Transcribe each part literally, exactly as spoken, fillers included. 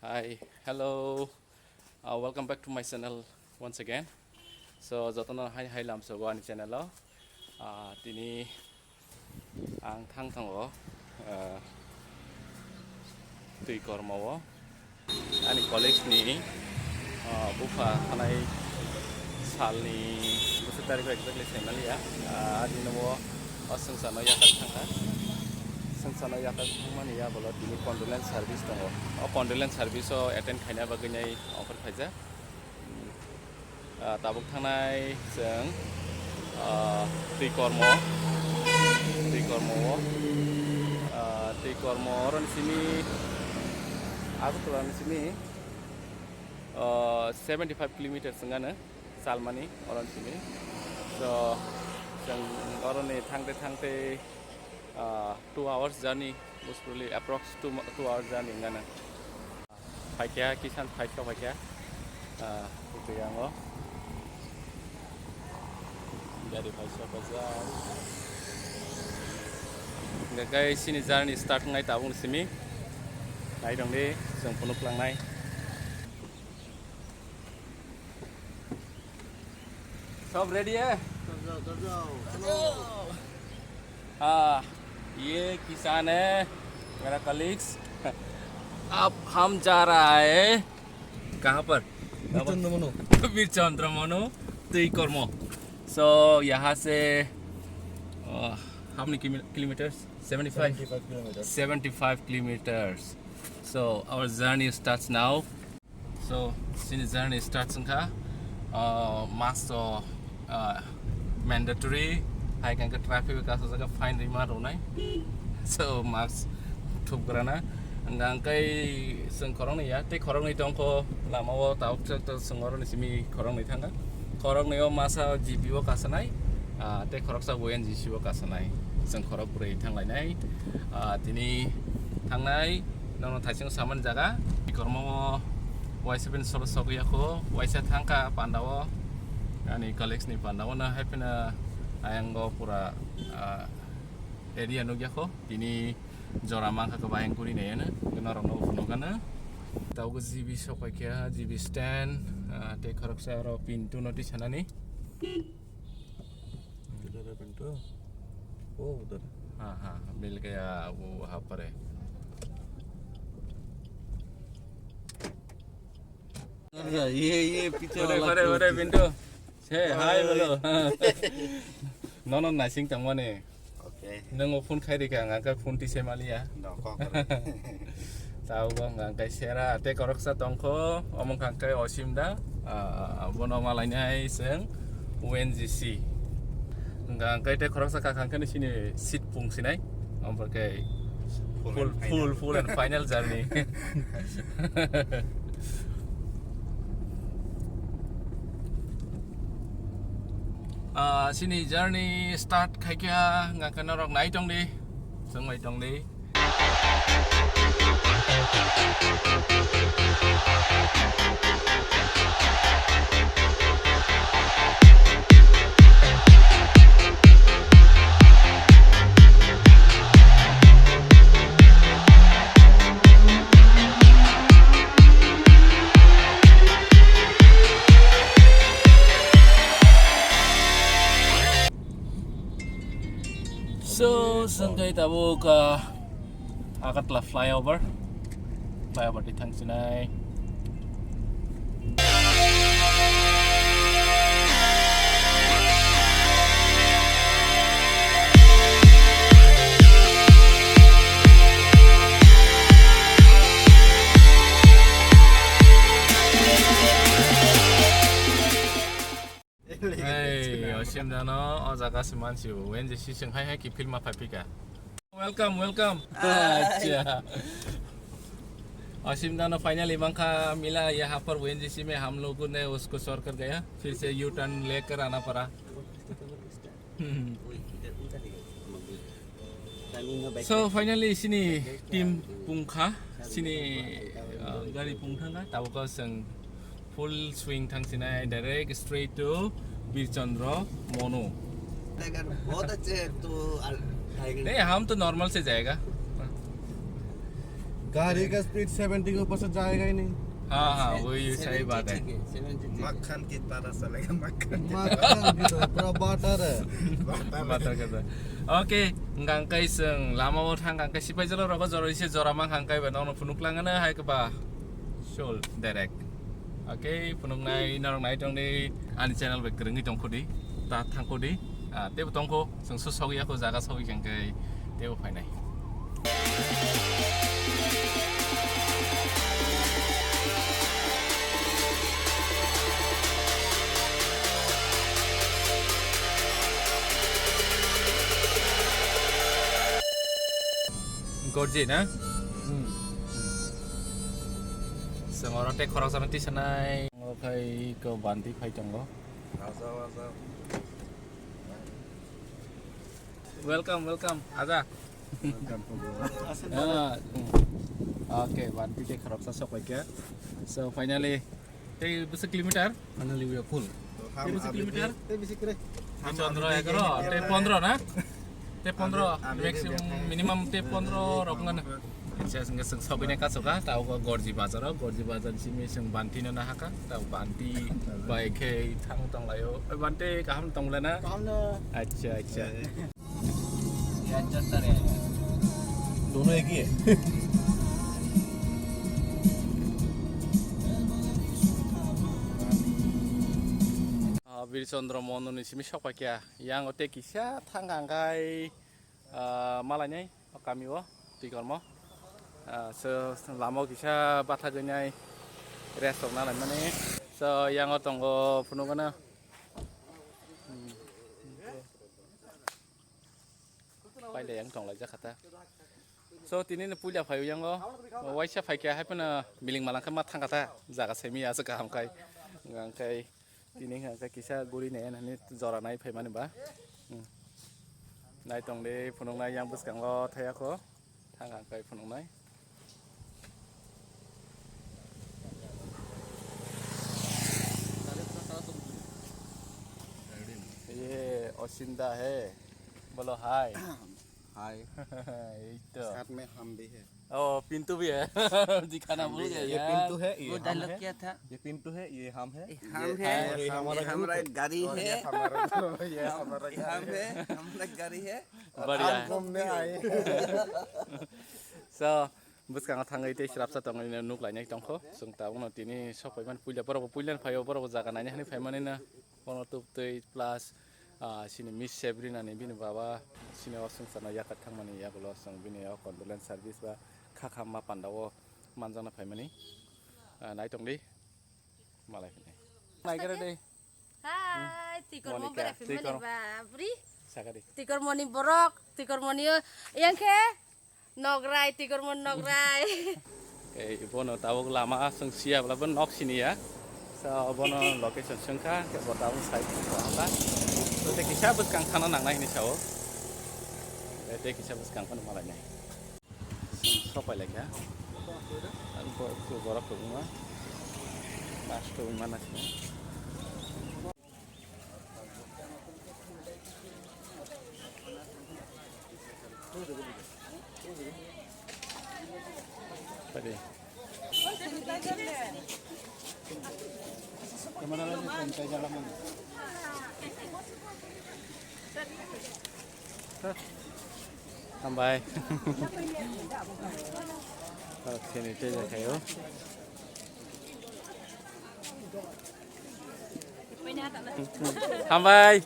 Hi, hello. Uh, welcome back to my channel once again. So, jotono hai hai lamsogo ani channel o. Uh, tini ang thang thango, uh, twi kormo o. Ani college ni, uh, bupha thanai salni bwswk tarikh exactly saimaliya. Ah, adino o, o swngcharno yakar thangkha. Swngcharno yakar thangmani yagulo tini condolence service tongo. O condolence service o attend khaina bagwi nai offer khaijak. Ah, tabuk thangnai chwng, ah, twi kormo, twi kormo o, ah, twi kormo oroni simi Agartala ni simi, ah, seventy five kilometers wngano. Salmani oroni simi. So, chwng oroni thangte thangte, ah, two hours journey, mostly approx two, two hours journey wngano. Phaikha, kisan phaikha, phaikha. Ah, twi yango. Gari phaisa phaisa. Hingkhe sini journey start wngnai tabuk simi. Nai tongdi, chwng phunuk langnai. सब रेडी है? हाँ, ये किसान है, मेरा कलीग्स। अब हम जा रहा है कहाँ पर? वीर चंद्र मनु। वीर चंद्र मनु, तई कर्म। So, यहाँ से, uh, how many kilometres? Seventy five? Seventy five kilometers. Seventy five kilometers. So, our journey starts now. So, sini journey start wngkha. Ah, mask to, ah, mandatory. Hai kangkhe traffic o kaisa jaga fine rima rwnai. So, mask thupgrana. Hingkha hingkhe chwng khoroknwi ya, tei khoroknwi tongkho lama o tabuk chwng oroni simi khoroknwi thangkha. Khoroknwi o masa G P o kasanai, ah, tei khoroksa O N G C o kasanai. Chwng khorok brwi thanglainai. Ah, tini thangnai. Nono thaising samani jaga, kormo o waisa bini solo sogwi yakho, waisa thangkha panda o, ani colleagues ni panda o, no hai phano ayang o pura, ah, area nukya kho, tini jora mankha khe bayang kuri nai ano, norok no phunuk ano. Tabuk G B sok pai kha, G B stand, ah, tei khoroksa aro pintu no twi sanani. किधर है पिंटू? वो उधर। हाँ, हाँ, हाँ, मिल गया, वो वहाँ पर है। ये, ये पीछे वाला अरे, अरे, Pintu, say hi, hello. No, no, naising tangmani. Okay. Nung phone khai rikha, ang khe phone tise maliya. No, kok. Tao bang ang khe sera, tei khoroksa tongkho, omo kha khe Osim da, ah, bono malainai chwng O N G C. Ang khe tei khoroksa kha kha khe sini seat pung sinai, omo khe full, full, full and final journey. Ah, sini journey start khaikha, hingkha khe norok nai tongdi, chwngbai tongdi. So, sengkai tabuk, ah, Agartala flyover. Flyover di thang sinai. Hey, Osim dano, o jaga se mansi bo, O N G C sing hai hai ki film ma phaipika. Welcome, welcome. Acha. Osim dano finally mangkha mila yaha par O N G C mein hum logon ne usko chor kar gaya, fir se U-turn lekar aana para. Hmm. So finally sini team pungkha, sini, uh, gari pungthangkha, tabuk seng full swing thang sinai direct straight to Birchandra Monu. बहुत अच्छे तो नहीं, हम तो normal से जाएगा। गाड़ी का स्पीड सेवेंटी के ऊपर से जाएगा ही नहीं। हाँ, हाँ, वही सही बात है। सेवेंटी ठीक है, सेवेंटी ठीक है। मक्खन की तरह चलेगा, मक्खन की तरह। मक्खन की तरह, पूरा बटर है। बटर है। बटर का तरह। Okay, hwnkha hwnkhe chwng lama o thang hwnkha hwnkhe sipai jora rogo jora se jora mang hwnkha hwnkhe ba nono phunuk langano hai khe ba sol direct. Okay, phunuknai norok nai tongdi ani channel bai kwrwngwi tongkhodi, ta thangkhodi, ah, teibo tongkho. Chwng su sogwi ya kho jaga sogwi khe hwnkhe teibo phainai. Gorji na? Hmm. Chwng oro tei khoroksa no tisanai. Oro khai ko banti phai tongo. Aja, aja. Welcome, welcome. Aja. Welcome, welcome. Ah, hmm. Okay, banti tei khoroksa sok pai kha. So finally, tei bwswk kilometer? Finally we are full. Tei bwswk kilometer? Tei bwswk kre? Tei chondro egaro, tei pondro na? Tei pondro, maximum, minimum tei pondro rok ngan. Acha, sengke seng sogwini kasoka, tao go Gorji bazar o, Gorji bazar simi seng banti no nahaka, tao banti bai khe thang tonglaio. Oi, banti kaham tonglana? Kaham no. Acha, acha. Dono ek hi hai. Ah, Bir Chandra Mondol ni simi sokpaikia, yang o tei kisa thang hangkai. Ah, malainai o kami o twi kormo. Ah, so, so lama o kisa bathagwinai rest rok nalaimani. So, yang o tongo phunukgana. Hmm. Pailai yang tonglaijak kha ta. So, tini no puila phaio yang o. Waisa phaikha hai phano miling malang khe ma thang kha ta. Jaga semi aswk kaham khai. Hwnkhe Tini hwnkha khe kisa guri nai nani jora nai phaimani ba. Hmm. Nai tong de phunuknai yang bwskango thayakho. Thang hwnkhe phunuknai. Ye Osinda hai. Bolo hai. हाय। यही तो। साथ में हम भी है। ओ, पिंटू भी है। दिखाना भूल गए ये यार। पिंटू है, ये वो हम डायलॉग है। क्या था? ये पिंटू है, ये हम है। ये हम ये है, और ये ये हमारा हमारा ग्रुप है। गाड़ी और ये है। हमारा, ये हमारा ये गाड़ी हम है। है, हमारा गाड़ी है। बढ़िया हम है। घूमने आए। So, bwskango thangwi tei swrapsa tongwi nuk lainai tongkho. Chwng tabukno tini sokpaiman puila, borok bo puilano phaio, borok bo jaga naina hinwi phaimani no. Bono tubtwi plus, ah, chini Miss Sabrina ni bini baba chini o swngcharno yakat thangmani yagulo chwng bini o condolence service ba kha kha ma panda o manjakna phaimani, ah, naitongdi malai phini. Naikhe de. Hai, tikor mo Monica, bere phimani tikor. Ba, bri. Sakadi. Tikor moni borok, tikor moni o, yang khe? Nograi, tikormo nograi. Ei, bono tabuk lama chwng siya bwla bo nok siniya. So, bono location swngkha, khe bo tabuk side swngkha. So, tei kisa bwskang thangna nangnai hinwi sao. Eh, tei kisa bwskang phano malainai. Sopai laikha. Ang bo, bo borok kwbangma. Last o wngmana sini. Tadi. Kamera lagi sanitizer lama. Hambai. Sanitizer khayo. Hambai.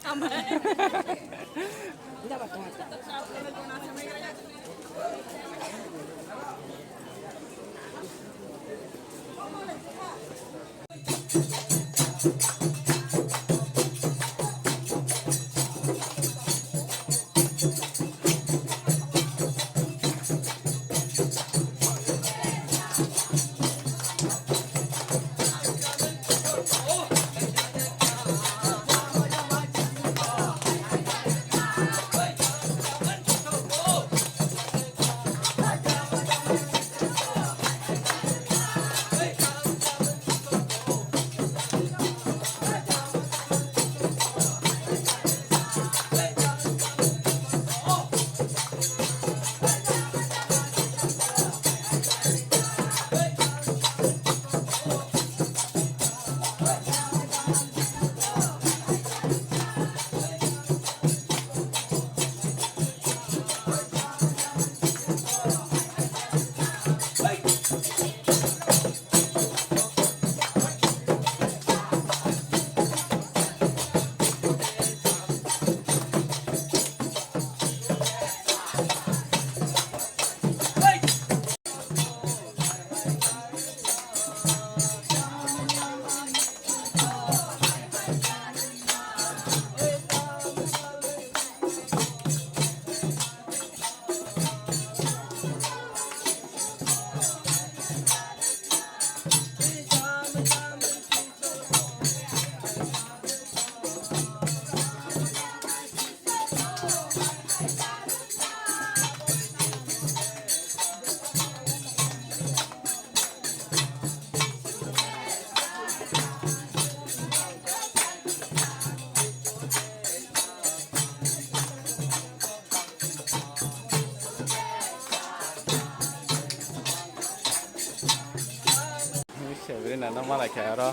Nang malai khe aro.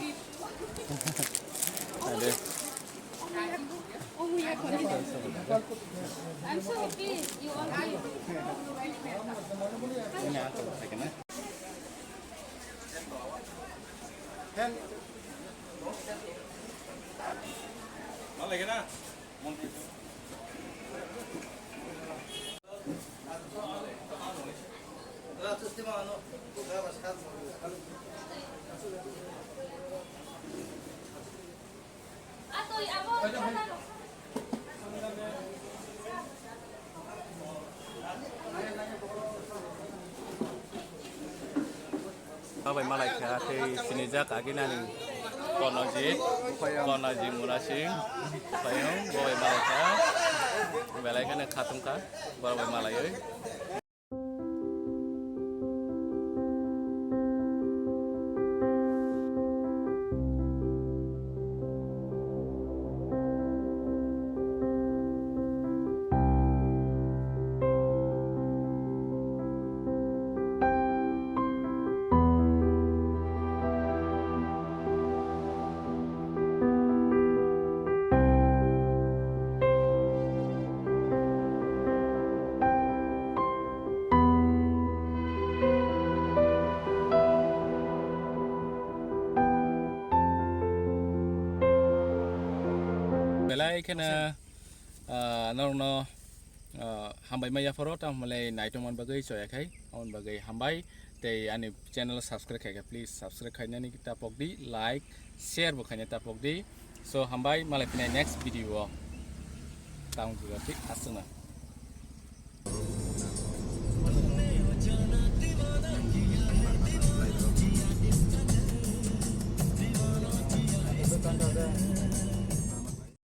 Ade. Malai khe na. Babai malai kha tei sinijak aginani Konojit, Konojit Murasing, Payung, babai malai kha, belai kheno khatungkha, babai malaiwi. Belai kheno, ah, norokno, ah, hambai ma yapharo, tamo hwnle naitokmani bagwi choya khai, aboni bagwi hambai. Tei ani channel subscribe khaikha, please subscribe khainani tapok di, like, share bo khaina tapok di. So, hambai, malai phinai next video o. Tamo jora thik aswkno.